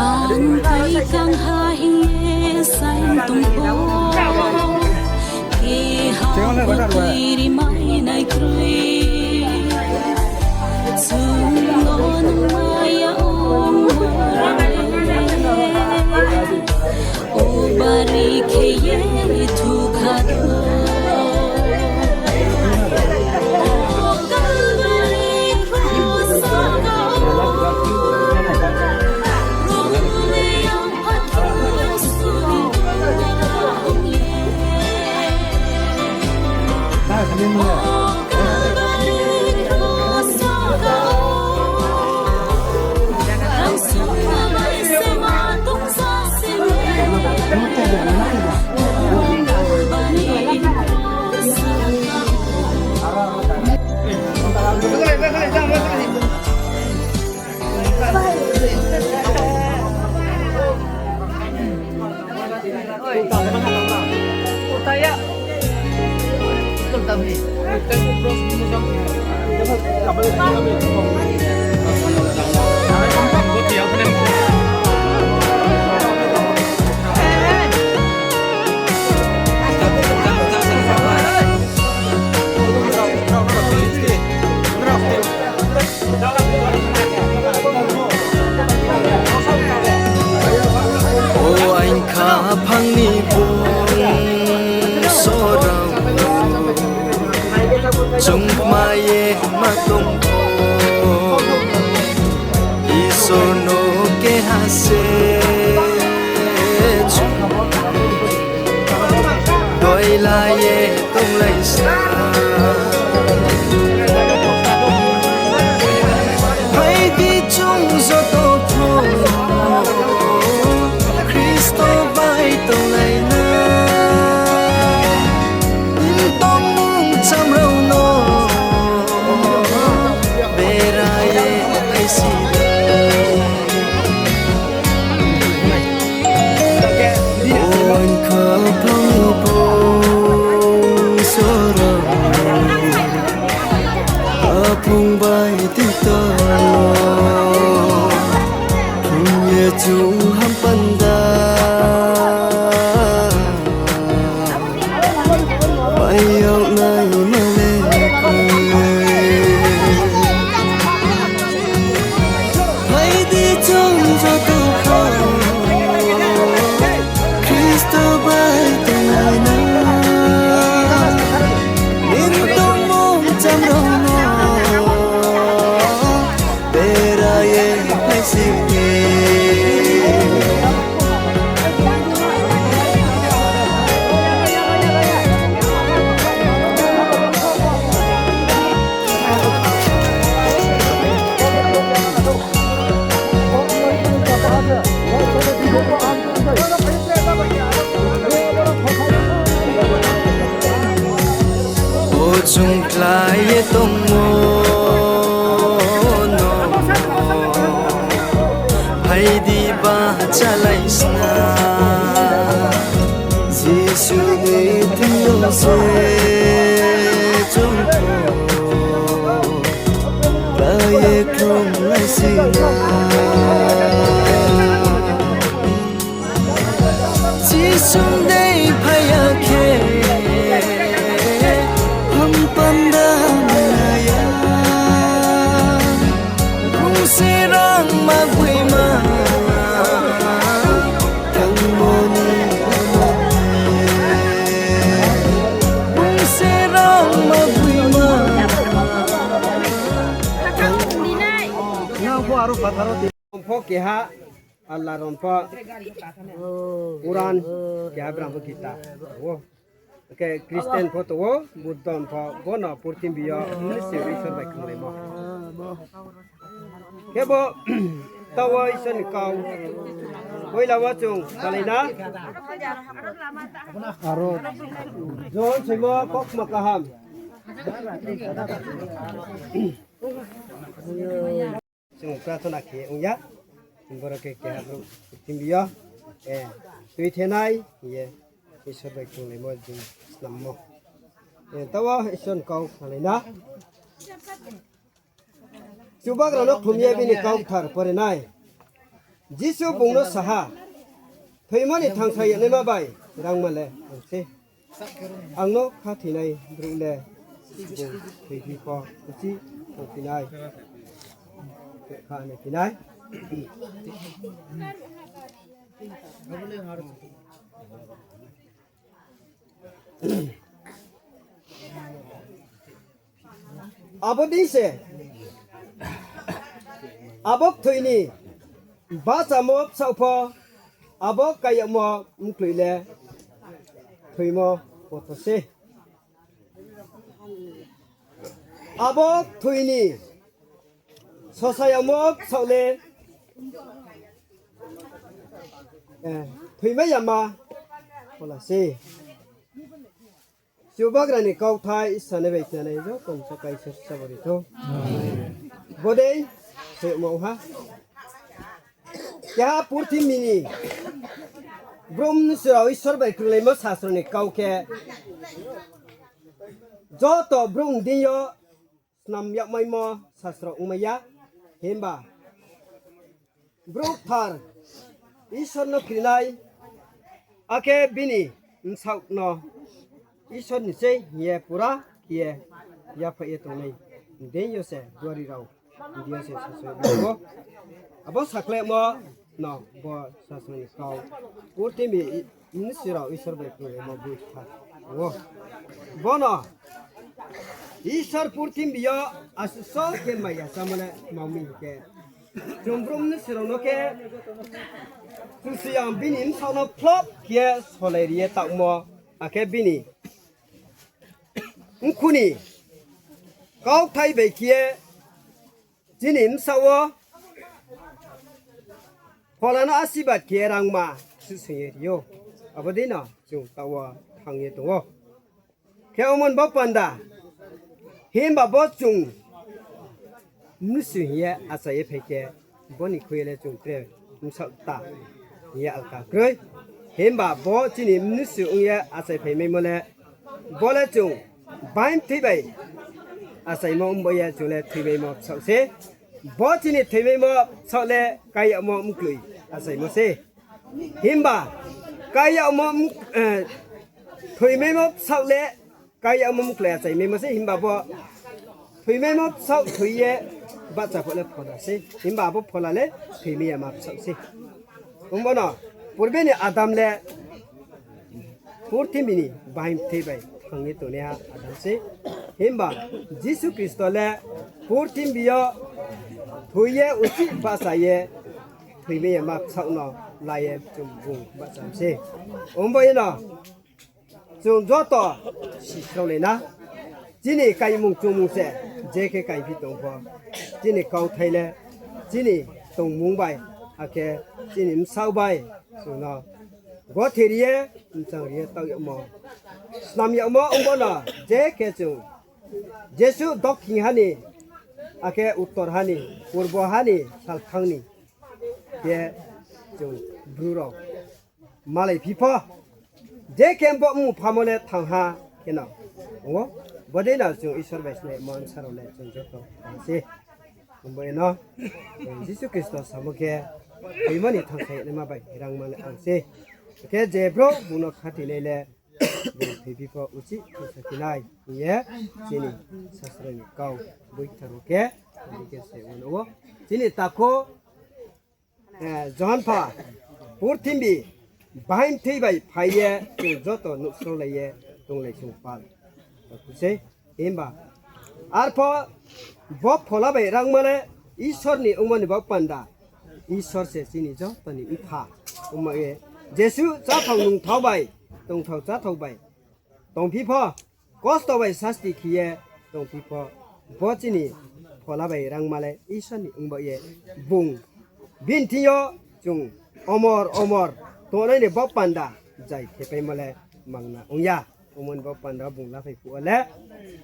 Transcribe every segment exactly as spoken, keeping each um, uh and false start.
Ang kai kang ha hing ye saing tong pho, kehao pho tuiri mai nai kroi. Chung no nung maya ong mare. O bari khe ye thukha do. O Kalvari kros saka o. Rong le yang pha khe suri na hong ye. O Kalvari kros saka o. O aing khaphang ni bung sorao, chung kma ye ma tong pho, Isor no keha se chung doilai ye tonglai sa. Phai di chung joto pho Khristo bai tonglai na. Tongmung chamrao no bera ye aisi. Oin khaphang ni bung sorao, aphung bai tito, phung ye chung hampanda. Pai yag nai ma le koi. Phai di chung joto pho Khristo bai tonglai na. Nini tongmung chamrao no bera ye phaisi. O chung klái ye tongmo no, phai di bahchalai sna. Jisu ni thing yo se chung pho klái ye khlumlai sna. Jisu ni phai ya khe, hampanda nai ya. Bung se rangma gboima, thangmo ni bung se rangma gboima. Nang pho aro phathar wo tong pho keha, Allah rom pho Quran, keha brang pho Gita tong ou. Khe Christian pho tong ou, Buddha pho, bo no purthimbi yo Isor bai khnalaimo. Khe bo taoh wo Isor ni kau poila wo chung salai na. Aro Johon soimo kaukma kaham. Chung prarthana khe ong ya. Boro khe keha brouh purthimbi yo, eh, tuithenai hing ye Isor bai krunglaimo jing snammo. Eh, taoh wo Isor ni kau khnalai na. Chubagra no khlum ye bini kau kthar pore nai. Jisu bung no sa ha, Thoimo ni thangsa yagnaima bai rangma le ang sei. Ang no khathoinai brouh le bung thoiphi pho uchih thangphi nai. Kha nai phi nai. Abo dei se, abo kthoi ni bahchamo bsaoh pho, abo kai yagmo mkloi le thoimo poto sei. Abo kthoi ni sosa yagmo bsaoh le, eh, thoimai yama phola sei. Chubagra ni kauthai sanai bai khnanai joto ni sakai Isor sabo ri thou. Bodei se ong ha. Keha purthimbi ni brouh mnusu rao Isor bai krunglaimo sastro ni kau khe joto brouh ni deing yo snam yagmaimo sastro ongmai ya. Himba brouh kthar Isor no krinai, akhe bini bsaoh no Isor ni sei hing ye pura khe ye yaphaih ye tongnai deing yo se duari rao, deing yo se sasoi rao. Abo sakhlaimo no bo sasoi ni kau purthimbi mnusu rao Isor bai krunglaimo boi kthar wo. Bono Isor purthimbi yo asuh so khe maya chámo le tma mi hing khe, chung brouh mnusu rao no khe Kchusoyang bini bsaoh no phlop khe solai ri ye taohmo, akhe bini mkhu ni kauthai bai khe ye chini bsaoh wo phola no asirbad khe ye rangma suhsoing ye ri ou. Abo dei no chung taoh wo thanng ye tong ou. Khe omo ni bo panda, himba bo chung mnusu hing ye achai ye phai khe, bo ni khui ye le chung tre bsaoh ta hing ye alka kroi. Himba bo chini mnusu ong ye achaiphaimo le, bo le chung bahaing thoi bai achaimo ongba ye chung le thoimaimo bsaoh se. Bo chini thoimaimo bsaoh le kai yagmo mkloi achaimo se. Himba kai yagmo m-, eh, thoimaimo bsaoh le kai yagmo mkloi achaimaimo se. Himba bo thoimaimo bsaoh thoi ye bahcha phuh le phola se. Himba abo phola le thoimai yama bsaoh se. Ongbo no purbe ni Adam le purthimbi ni bahaing thoi bai thanng ye tongnaiha Adam se. Himba Jisu Khristo le purthimbi yo thoi ye uchih bahcha ye thoimai yama bsaoh no la ye chung bung bahcha mi se. Ongbo ye no chung joto sisraolai na. Chini kaimung chungmung se je khe kaiphi tong pho, chini kauthai le chini tongmung bai, akhe chini bsaoh bai chung no gotheri ye, mchang ri ye taoh yagmo, snam yagmo ongbo no je khe chung jesuh dokhin ha ni, akhe uttor ha ni, purbo ha ni, salthang ni, khe chung Bru rao malaiphi pho, je khe bo mmung phamo le thanng ha kheno ong ou. Bodei no chung Isor bai sinaimo bsa rao le chung joto thanng se. Ongbo ye no Jisu Khristo samo khe, thoimo ni thangsa yagnaima bai rangma le ang se. Khe je brouh bung no khathoinai le bung thoiphi pho uchih thangsa phi nai hing ye chini sasro ni kau boi kthar wo khe, boi khe se ongmo no ou. Chini takhu, eh, Johon pha purthimbi bahaing thoi bai phai ye chung joto nuhsraolai ye tonglai chung pal. Takhu se, himba arpho bo phola bai rangma le Isor ni ongmo ni bo panda. Isor se chini joto ni mpha. Ongma ye jesuh cháthao nungthao bai, tongthao cháthao bai tongphi pho, kosto bai sasti khe ye tongphi pho, bo chini phola bai rangma le Isor ni ongba ye bung bini thing yo chung omor omor tongnai ni bo panda zai khepaimo le mangna ong ya. Omo ni bo panda bung laphai phuh wo le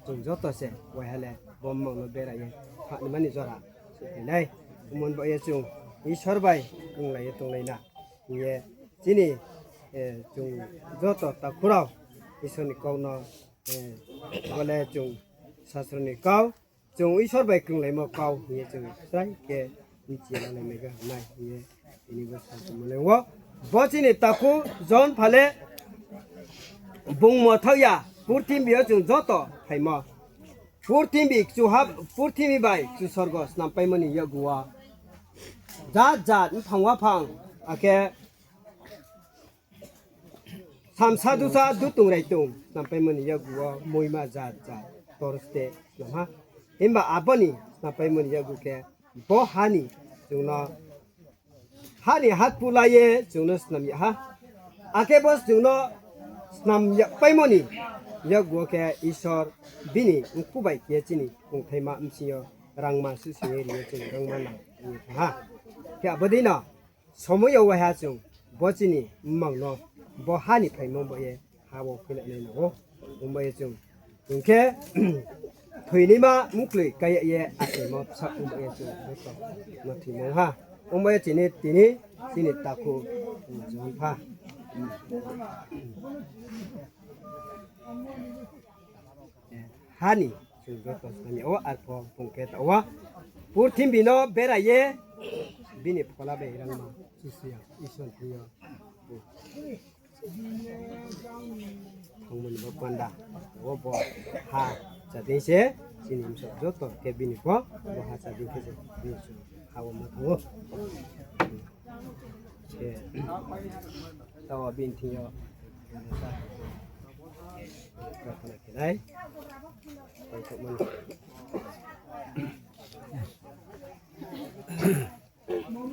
chung joto se waiha le bo mang no bera ye phahnima ni jora souhphai nai. Omo ni bo ye chung Isor bai krunglai ye tonglai na hing ye chini, eh, chung joto takhu rao Isor ni kau no, eh, bo le chung sastro ni kau, chung Isor bai krunglaimo kau hing ye chung srai khe bchi ye lalai mai ga nai hing ye tini bo sa tongmo le wo. Bo chini takhu Johon pha le bung mthaoh ya, purthimbi yo chung joto phaimo. Purthimbi kchuha, purthimbi bai kchusorgo snampaimo ni yakgu wo jat jat mphang waphang, akhe samsa dusa dutung raitung snampaimo ni yakgu wo muima jat jat torste snam ha. Himba abo ni snampaimo ni yakgu khe bo ha ni chung no, ha ni hatpu la ye chung no snam yag ha. Akhe bo chung no snam yagpaimo ni yakgu wo khe Isor bini mkhu bai khe chini kongthaima bsing yo rangma suhsing ye ri ye chung rangma nang ye thanng ha. Khe abo dei no somoi yo waiha chung bo chini mmang no bo ha ni phaimo bai ye ha wo khuinang nai nang ou. Ongba ye chung, chung khe thoinaima mkloi kái ya ye achaimo bsa ongba ye chung joto no thoimo ha. Ongba ye chini tini chini takhu Johon pha ha ni chung joto snam yag ou, arphuh bung khe taoh wo purthimbi no bera ye bini phola bai rangma Kchusoyang Isor thing yo thanngmo ni bo panda wo bo ha chadei se, chini bsa joto khe bini pho bo ha chadei khe se bini ha wo ma thanng ou. Khe taoh wo bini thing yo prarthana khe nai.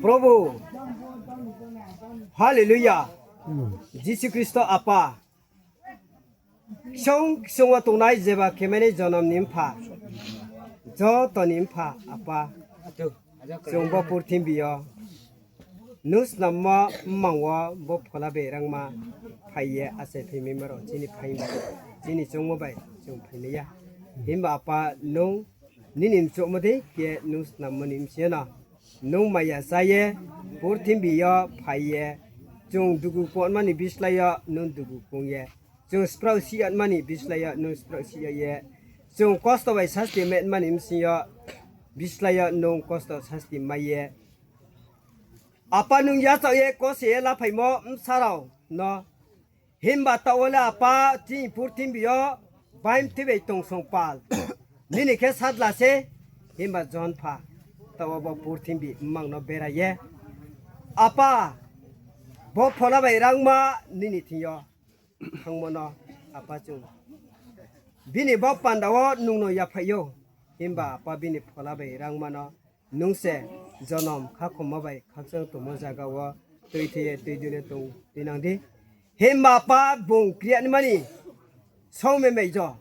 Probhu, Hallelujah, Jisu Khristo Apa, ksung ksung wo tongnai jeba khemanai jonom ni mpha, joto ni mpha Apa, chung bo purthimbi yo nung snammo mmang wo bo phola bai rangma phai ye achai phaimai ma rao chini phaing bai, chini choungmo bai chung phaimai ya. Himba Apa nung nini mchumo dei khe nung snammo ni bsing yo no nung maya chá ye purthimbi yo phai ye, chung dugu kongma ni bislái yo nung dugu kong ye, chung spraoh sih yagma ni bislái yo nung spraoh sih yag ye, chung kosto bai sasti maima ni bsing yo bislái yo nung kosto sasti mai ye, Apa nung yachaoh ye kose ye laphaimo bsa rao no. Himba taoh wo le Apa chini purthimbi yo baimthui bai tongsong pal, nini khe sadla se. Himba Johon pha taoh wo bo purthimbi mmang no bera ye, Apa, bo phola bai rangma nini thing yo thanngmo no, Apa, chung bini bo panda wo nung no yaphaih ou. Himba Apa bini phola bai rangma no nung se jonom khakhomma bai khakchang tongmo zaga wo tuithei ye tuidul ye tong tuinang di. Himba Apa bung kri ya naima ni saome maijo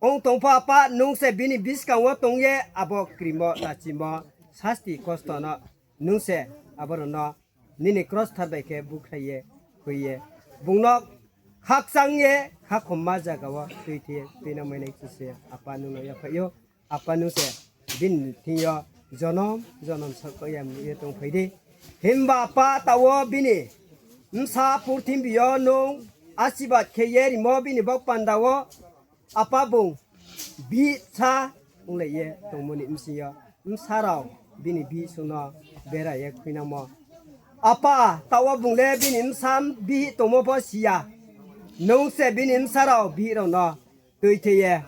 ong tong pho Apa nung se bini buskang wo tong ye abo krimo lachimo sasti kosto no nung se abo rao no nini kros thar bai khe bukhrai ye khui ye bung no khakchang ye khakhomma zaga wo tuithei ye tuinang mai nai Kchusoyang Apa nung no yaphaih ou. Apa nung se bini thing yo jonom jonom saohkha ya mnuh ye tongphai di. Himba Apa taoh wo bini bsa purthimbi yo nung asirbad khe ye rimo bini bo panda wo Apa bung bihih bsa onglai ye tongmo ni bsing yo bsa rao bini bihih sung no bera ye khuinangmo. Apa, taoh wo bung le bini bsa bihih tongmo pho si ya. Nung se bini bsa rao bihih rao no tuithei ye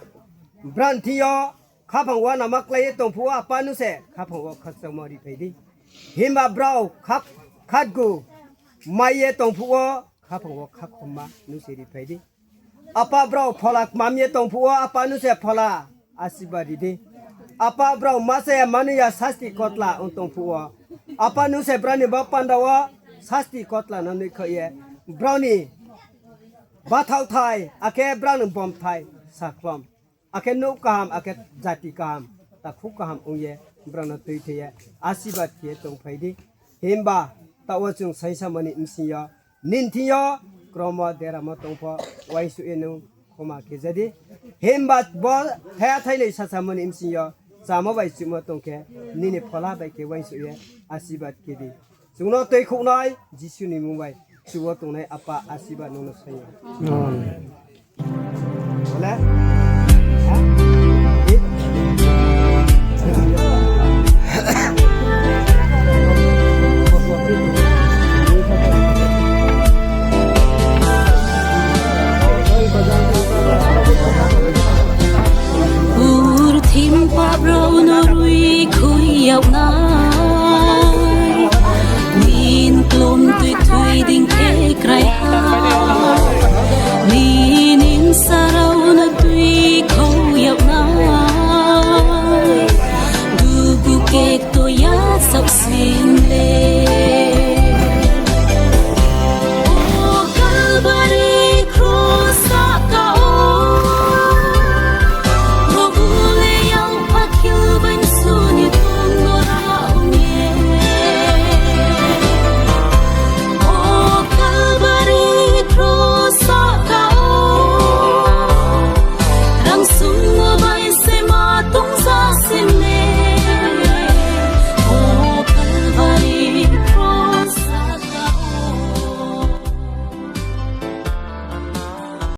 brao ni thing yo khaphang wo nama klái ye tong phuh wo Apa nung se khaphang wo khakchangmo riphai di. Himba brao kha-, khatgu mai ye tong phuh wo khaphang wo khakhomma nung se riphai di. Apa brao phola kmam ye tong phuh wo Apa nung se phola asirbad ri di. Apa brao ma cha ya mani ya sasti kotla ong tong phuh wo Apa nung se brao ni bo panda wo sasti kotla no noihkhaoh ye brao ni bathaohthai akhe brao ni bomthai sakhlom akhe nouh kaham akhe jati kaham takhu kaham ong ye brao no tuithei ye asirbad khe ye tongphai di. Himba taoh wo chung saingsamani bsing yo nini thing yo kromo deramo tong pho uaingsouh ye nung khoma khe ja di. Himba bo thaiha thainoi sasamani bsing yo Chámo bai chuhmo tong khe, nini phola bai khe uaingsouh ye asirbad khe di. Chung no tuikhouhnai Jisu ni mmung bai, chung wo tongnai Apa asirbad nung no sai yo. Purthimbi pap rao no ruikhui yag nai, nini klomtui thui dei khe krai ha. Nini bsa rao no tuikhouh yag nai, dugu kekto ya saohsing le.